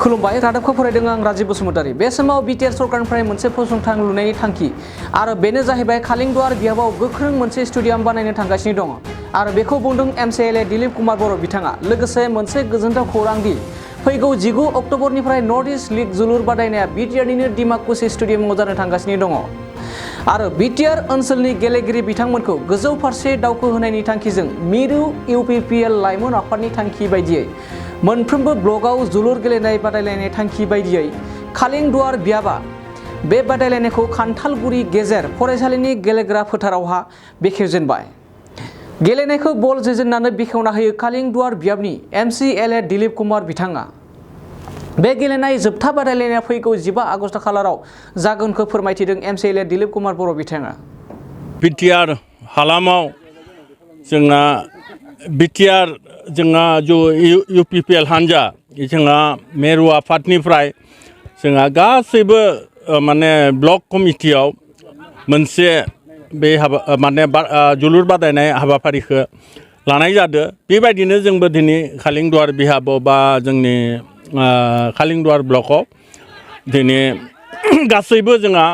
खुलुमबाय रादाबखौ फरायदों आं राजीव बसुमतारी। बे समाव बिटिआर सरकारनिफ्राय मोनसे फसंथान लुनायनि थांखि आरो बेनो जाहैबाय खालिंदुवार बियाबाव गोख्रों मोनसे स्टेडियाम बानायनो थांगासिनो दङ आरो बेखौ बुंदों एमसिएलए दिलीप कुमार बर' बिथाङा। लोगोसे मोनसे गोजोनथाव खौरां दि फैगौ 19 अक्ट'बरनिफ्राय नर्थ इस्ट लीग जोलुर बादायनाया बिटिआरनिनो डिमाकुसि स्टेडियामाव जानो थांगासिनो दङ आरो बिटिआर ओनसोलनि गेलेगिरि बिथांमोनखौ गोजौ फारसे दावखोहोनायनि थांखिजों मिरु इउपिपिएल लाइमोन आफादनि थांखि बायदियै मोनफ्रोमबो ब्लकआव जोलुर गेलेनाय बादायलायनाय थांखि बायदियै खालिंदुवार बियाबा बे बादायलायनायखौ खान्थालगुरि गेजेर फरायसालिनि गेलेग्रा फोथारावहा बेखेवजेनबाय। गेलेनायखौ बल जोजेननानै बेखेवना होयो खालिंदुवार बियाबनि एमसिएलए दिलीप कुमार बिथाङा। बे गेलेनाय जोबथा बादायलायनाया फैगौ 15 आगस्ट खालाराव जागोनखौ फोरमायथिदों एमसिएलए दिलीप कुमार बर' बिथाङा। बिटिआर हालामाव जोंना बिटिआर जोंहा जो इउपिपिएल हान्जा जोंहा मेरु आफादनिफ्राय जोंहा गासैबो माने ब्लक कमिटियाव मोनसे बे हाबा माने जोलुर बादायनाय हाबाफारिखौ लानाय जादों। बेबायदिनो जोंबो दिनै खालिंदुवार बिहाबाव बा जोंनि खालिंदुवार ब्लकआव दिनै गासैबो जोंहा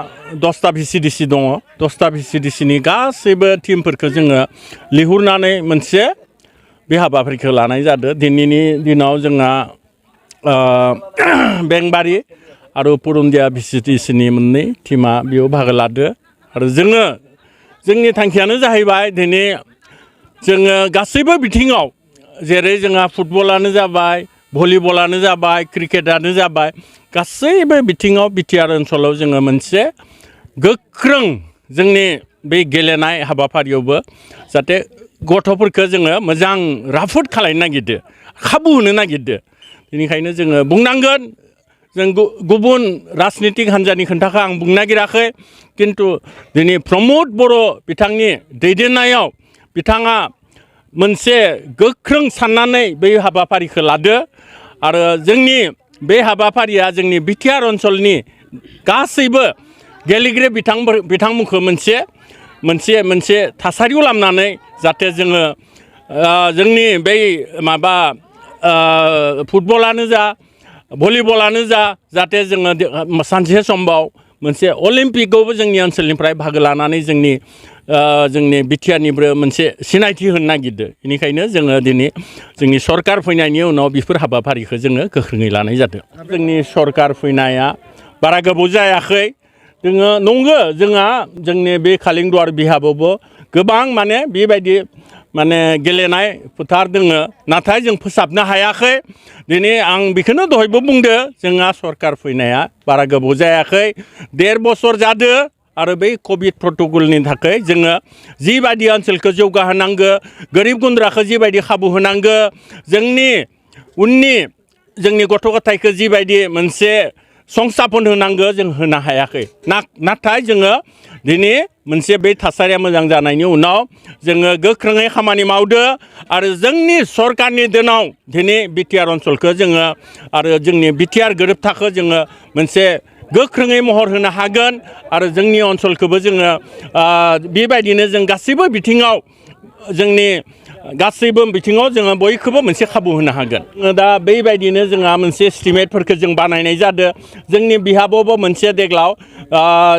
10टा भिसिडिसि दङ। 10टा भिसिडिसिनि गासैबो टिमफोरखौ जोङो लिंहरनानै मोनसे बे हाबाफारिखौ लानाय जादों। दिनैनि दिनाव जोंहा बेंबारि आरो पुरुन्दिया भिसिडिसिनि मोननै टिमा बेयाव बाहागो लादो आरो जोंनि थांखियानो जाहैबाय दिनै जोङो गासैबो बिथिङाव जेरै जोंहा फुटबलानो जाबाय, भलिबलानो जाबाय, क्रिकेटानो जाबाय, गासैबो बिथिङाव बिटिआर ओनसोलाव जोङो मोनसे गोख्रों जोंनि बे गेलेनाय हाबाफारियावबो जाहाथे गथ'फोरखौ जोङो मोजां राफोद खालामनो नागिरदो, खाबु होनो नागिरदो। बेनिखायनो जोङो बुंनांगोन जों गुबुन राजनितिक हान्जानि खोथाखौ आं बुंनो नागिराखै, खिन्थु दिनै प्रमद बर' बिथांनि दैदेननायाव बिथाङा मोनसे गोख्रों साननानै बै हाबाफारिखौ लादो आरो जोंनि बे हाबाफारिया जोंनि बिटिआर ओनसोलनि गासैबो गेलेगिरि बिथांमोनखौ मोनसे थासारियाव लाबोनानै जाहाथे जोङो जोंनि बै माबा फुटबलानो जा भलिबलानो जा जाहाथे जोङो सानसे समाव मोनसे अलिम्पिकआवबो जोंनि ओनसोलनिफ्राय बाहागो लानानै जोंनि बिटिआरनिबो मोनसे सिनायथि होनो नागिरदों। बेनिखायनो जोङो दिनै जोंनि सरकार फैनायनि उनाव बेफोर हाबाफारिखौ जोङो गोख्रोङै लानाय जादों। जोंनि सरकार फैनाया बारा गोबाव जायाखै। जोङो नंगौ जोंनि बे खालिंदुवार बिहाबावबो गोबां माने बेबायदि माने गेलेनाय फोथार दोङो, नाथाय जों फोसाबनो हायाखै। दिनै आं बेखौनो दहायबो बुंदो जोंहा सरकार फैनाया बारा गोबाव जायाखै, 1.5 बोसोर जादो आरो बै कभिड प्रट'कलनि थाखाय जोङो जिबायदि ओनसोलखौ जौगाहोनांगौ, गोरिब गुन्द्राखौ जिबायदि खाबु होनांगौ, जोंनि गथ' गथायखौ जिबायदि मोनसे संस्थापन होनांगौ जों होनो हायाखै। नाथाय जोङो दिनै मोनसे बे थासारिया मोजां जानायनि उनाव जोङो गोख्रोङै खामानि मावदो आरो जोंनि सरकारनि दिनाव दिनै बिटिआर ओनसोलखौ जोङो आरो जोंनि बिटिआर गोरोबथाखौ जोङो मोनसे गोख्रोङै महर होनो हागोन आरो जोंनि ओनसोलखौबो जोङो बेबायदिनो जों गासैबो बिथिङाव जोङो बयखौबो मोनसे खाबु होनो हागोन। दा बेबायदिनो जोंहा मोनसे एस्टिमेटफोरखौ जों बानायनाय जादों। जोंनि बिहाबावबो मोनसे देग्लाव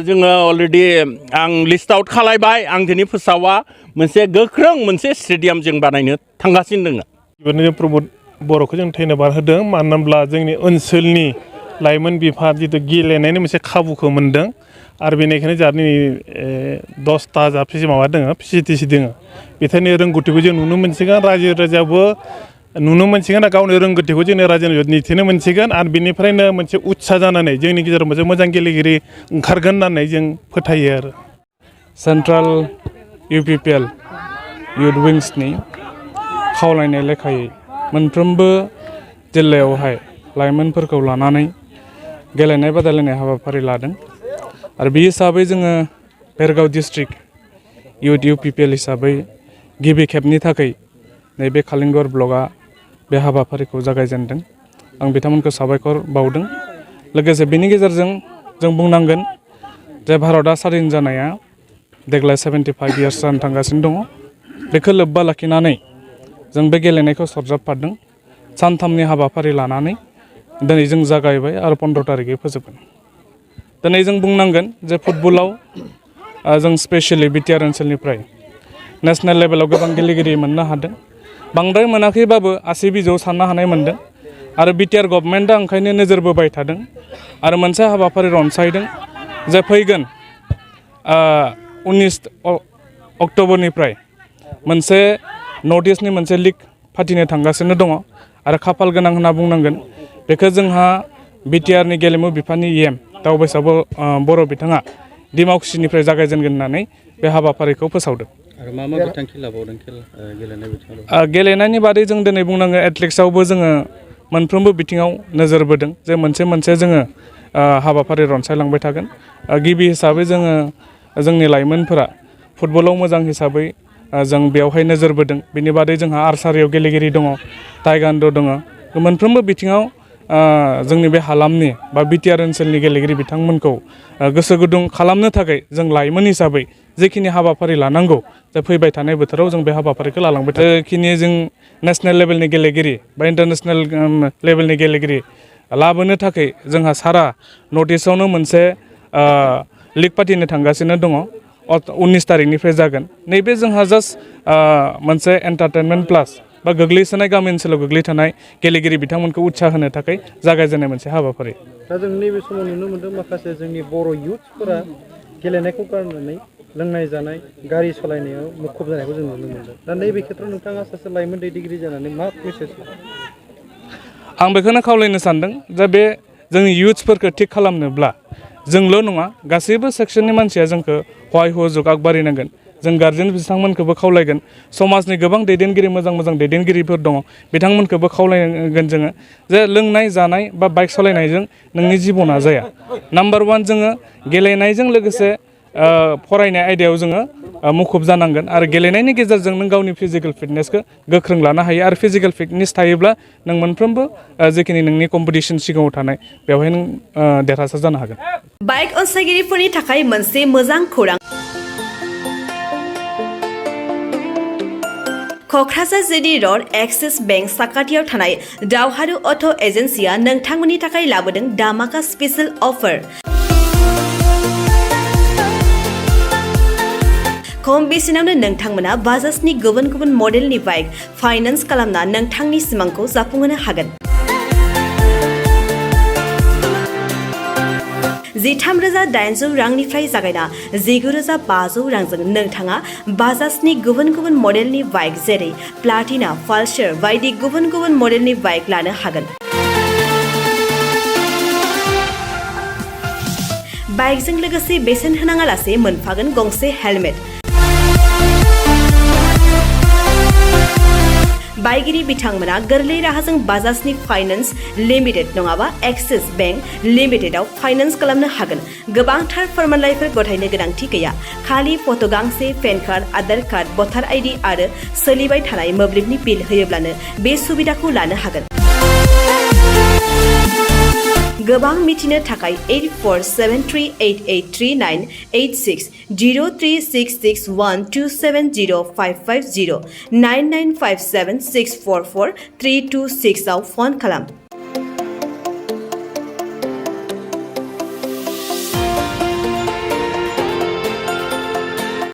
जोङो अलरेडि आं लिस्ट आउट खालायबाय, आं दिनै फोसावा, मोनसे गोख्रों मोनसे स्टेडियाम जों बानायनो थांगासिनो दङ। बेबायदिनो प्रमद बर'खौ जों धन्यबाद होदों, मानो होनब्ला जोंनि ओनसोलनि लाइमोन बिफान जितु गेलेनायनि मोनसे खाबुखौ मोनदों आरो बेनिखायनो जोंहा दिनै 10टा माबा दङ भिसिडिसि दङ। बेखायनो रोंगौथिखौ जों नुनो मोनसिगोन, रायजो राजायाबो नुनो मोनसिगोन, गावनि रोंगौथिखौ जोंनि रायजो निथिनो मोनसिगोन आरो बेनिफ्रायनो मोनसे उत्सा जानानै जोंनि गेजेराव मोनसे मोजां गेलेगिरि ओंखारगोन होननानै जों फोथायो आरो। सेन्ट्रेल इउपिपिएल युथ विंसनि खावलायनाय लेखायै मोनफ्रोमबो जिल्लायावहाय लाइमोनफोरखौ लानानै गेलेनाय बादायलायनाय हाबाफारि लादों आरो बे हिसाबै जोङो भेरगाव डिस्ट्रिक्ट युथ इउपिपिएल हिसाबै गिबि खेबनि थाखाय नैबे खालिंदुवार ब्लकआ बे हाबाफारिखौ जागायजेनदों। आं बिथांमोनखौ साबायखर बावदों। लोगोसे बेनि गेजेरजों जों बुंनांगोन जे भारतआ स्वाधीन जानाया देग्लाय 75 इयार्स जानो थांगासिनो दङ। बेखौ लोब्बा लाखिनानै जों बे गेलेनायखौ सरजाबफादों। सानथामनि हाबाफारि लानानै दिनै जों जागायबाय आरो 15 तारिखै फोजोबगोन दिनै जों बुंनांगोन जे फुटबलाव जों स्पेशेलि बिटिआर ओनसोलनिफ्राय नेशनेल लेभेलाव गोबां गेलेगिरि मोननो हादों बांद्राय मोनाखैबाबो आसि बिजौआव साननो हानाय मोनदों आरो बिटिआर गभर्नमेन्टआ ओंखायनो नोजोर बोबाय थादों आरो मोनसे हाबाफारि रनसायदों जे फैगोन 19 अक्ट'बरनिफ्राय मोनसे नर्थ इस्टनि मोनसे लिग फाथिनो थांगासिनो दङ आरो खाफाल गोनां होनना बुंनांगोन बेखौ जोंहा बिटिआरनि गेलेमु बिफाननि दावबायसा बर' बिथाङा डिमाकुसिनिफ्राय जागायजेनगोन होननानै बे हाबाफारिखौ फोसावदों आरो मा बिथांखि लाबावदों गेलेनाय बिथिङाव गेलेनायनि बादै जों दिनै बुंनांगोन एथलेटिक्सआवबो जोङो मोनफ्रोमबो बिथिङाव नोजोर बोदों जे मोनसे जोङो हाबाफारि रनसायलांबाय थागोन गिबि हिसाबै जोङो जोंनि लाइमोनफोरा फुटबलाव मोजां हिसाबै जों बेवहाय नोजोर बोदों बिनि बादै जोंहा आर्सारियाव गेलेगिरि दङ टाइगान्ड' दङ मोनफ्रोमबो बिथिङाव जोंनि बे हालामनि बा बिटिआर ओनसोलनि गेलेगिरि बिथांमोनखौ गोसो गुदुं खालामनो थाखाय जों लाइमोन हिसाबै जेखिनि हाबाफारि लानांगौ जे फैबाय थानाय बोथोराव जों बे हाबाफारिखौ लालांबाय थायो जेखिनि जों नेशनेल लेभेलनि गेलेगिरि बा इन्टारनेशनेल लेभेलनि गेलेगिरि लाबोनो थाखाय जोंहा सारा नर्थ इस्टआवनो मोनसे लिग फाथिनो थांगासिनो दङ 19 तारिखनिफ्राय जागोन नैबे जोंहा जास्ट मोनसे एन्टारटेनमेन्ट प्लास बा गोग्लैसोनाय गामि ओनसोलाव गोग्लैथानाय गेलेगिरि बिथांमोनखौ उत्साह होनो थाखाय जागायजेननाय मोनसे हाबाफारि दा जों नैबे समाव नुनो मोन्दों माखासे जोंनि बर' युथ्सफोरा गेलेनायखौ गारनानै लोंनाय जानाय गारि सालायनायाव मुखुब जानायखौ जों नुनो मोन्दों दा नैबे खेत्रआव नोंथाङा सासे लाइमोन दैदेनगिरि जानानै मा मेसेज आं बेखौनो खावलायनो सानदों जे बे जोंनि युथ्सफोरखौ थिग खालामनोब्ला जोंल' नङा गासैबो सेक्सननि मानसिया जोंखौ हय हुजुग आगबारिनांगोन जों गार्जेन बिथांमोनखौबो खावलायगोन समाजनि गोबां दैदेनगिरि मोजां दैदेनगिरिफोर दङ बिथांमोनखौबो खावलायगोन जोङो जे लोंनाय जानाय बा बाइक सालायनायजों नोंनि जिबना जाया नाम्बार 1 जोङो गेलेनायजों लोगोसे फरायनाय आयदायाव जोङो मुखुब जानांगोन आरो गेलेनायनि गेजेरजों नों गावनि फिजिकेल फिटनेसखौ गोख्रों लानो हायो आरो फिजिकेल फिटनेस थायोब्ला नों मोनफ्रोमबो जेखिनि नोंनि कम्पिटिसन सिगाङाव थानाय बेवहाय नों देरहासार जानो हागोन बाइक अनसायगिरिफोरनि थाखाय मोनसे मोजां खौरां Kokrajhar GD road axis bank साखाथियाव थानाय दावहारु अट' एजेन्सिया नोंथांमोननि थाखाय लाबोदों दामाका स्पेशेल अफार खम बेसेनावनो नोंथांमोना बाजाजनि गुबुन मडेलनि बाइक फाइनान्स खालामना नोंथांनि सिमांखौ जाफुंहोनो हागोन 13,800 रांनिफ्राय जागायना 19,500 रांजों नोंथाङा बाजाजनि गुबुन मडेलनि बाइक जेरै प्लाटिना पालसार बायदि गुबुन मडेलनि बाइक लानो हागोन बाइकजों लोगोसे बेसेन होनाङालासे मोनफागोन गंसे हेलमेट बाइगिरि बिथांमोना गोरलै राहाजों बाजाजनि फाइनान्स लिमिटेड नङाबा एक्सिस बेंक लिमिटेडआव फाइनान्स खालामनो हागोन गोबांथार फोरमानलाइफोर गथायनो गोनांथि गैया खालि फट' गांसे पेन कार्ड आधार कार्ड भटार आइडि आरो सोलिबाय थानाय मोब्लिबनि बिल होयोब्लानो बे सुबिदाखौ लानो हागोन गोबां मिथिनो थाखाय 8473883986 03661270550 9957644326 आव फन खालाम